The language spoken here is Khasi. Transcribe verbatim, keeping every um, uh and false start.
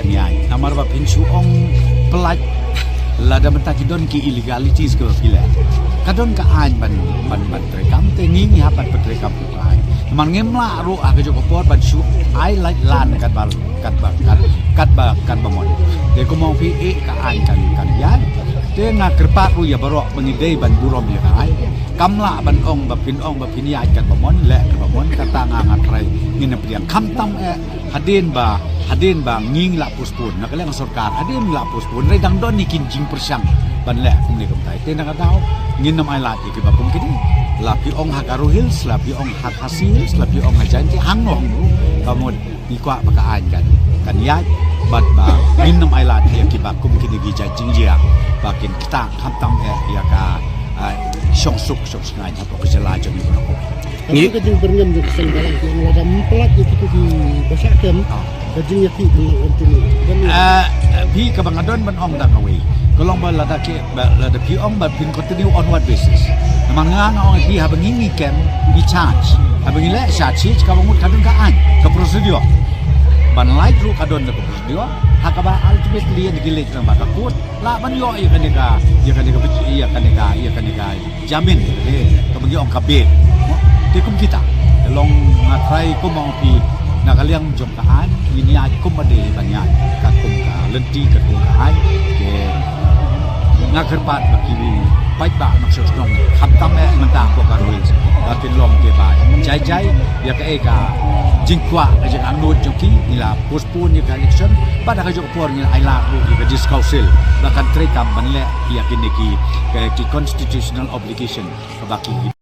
Ïa, namar ba phin shu ong pynlait lada mynta ki don ki illegalities kiba phi leh. Ka don ka aiñ ban, ban, ban treikam, te ngi ngi hap ban pyntreikam ka aiñ. Namar ngim lah ruh ha kajuh ka por ban shu ai lait lan katba, katba, kat, katba, katba mon. Te kumba ong phi, eh, ka aiñ kan, kan ïaid. Te nga kyrpad ruh ïa baroh ba ngi dei ban burom ïa ka aiñ. Kam lah ban ong ba phin ong ba phin ïaid katba mon, leh katba mon, kata nga, nga trai ngin ym pdiang. Khamtam eh, hadien ba, hadien ba ngi la postpone na ka liang sorkar, hadien la postpone, hynrei dang don ïa ki jingpyrshang ban leh kumne kumtai. Te na ka daw ngin ym ailad ïa kiba kum kine. La phi ong ha Garo Hills, la phi ong ha Khasi Hills, la phi ong ha Jaintia, hangno hangno, ka mut ngi kwah ba ka aiñ kan, kan ïaid, bad ba ngin ym ailad ïa kiba kum kine ki jait jingjia ba kin ktah khamtam eh ïa ka, ah, shongsuk shongsngain hapoh ka jylla jong ngi baroh. Ngi ka jingbyrngem jong ka seng balang ki ong lada ym pynlait ïa kito kiba shah kem, ah, ka jingïakhih kan long continue. Kan long. Ah, phi, kaba nga don ban ong da kawei ka long ba lada ki, ba lada phi ong ba phin continue onward basis. Namar nga, nga ong ïa phi, haba ngi ngi kem, ngi charge, haba ngi leh charge sheet, kaba mut ka don ka aiñ, ka procedure. Ban lait ruh ka don ka procedure. Ha kaba ultimately ïa ngi leh tang ba ka court lah ban ïoh ïa kane ka, ïa kane ka, ïa kane ka, ïa kane ka jamin, eh, kaba ngi ong ka bail. Te kum kita, te long nga trai kumba ong phi, na ka liang jong ka aiñ ngin ïaid kumba dei ban ïaid, katkum ka lynti, katkum ka aiñ. Te nga kyrpad ba ki paidbah nongshong shnong, khamtam eh mynta hapoh Garo Hills, ba kin long kiba jai jai ïa kaei ka jingkwah, ka jingangnud jong ki. Ngi la postpone ïa ka election, bad ha kajuh ka por ngin ailad ruh ïa ka District Council ba kan treikam ban leh ïa kine ki, ki constitutional obligation kaba ki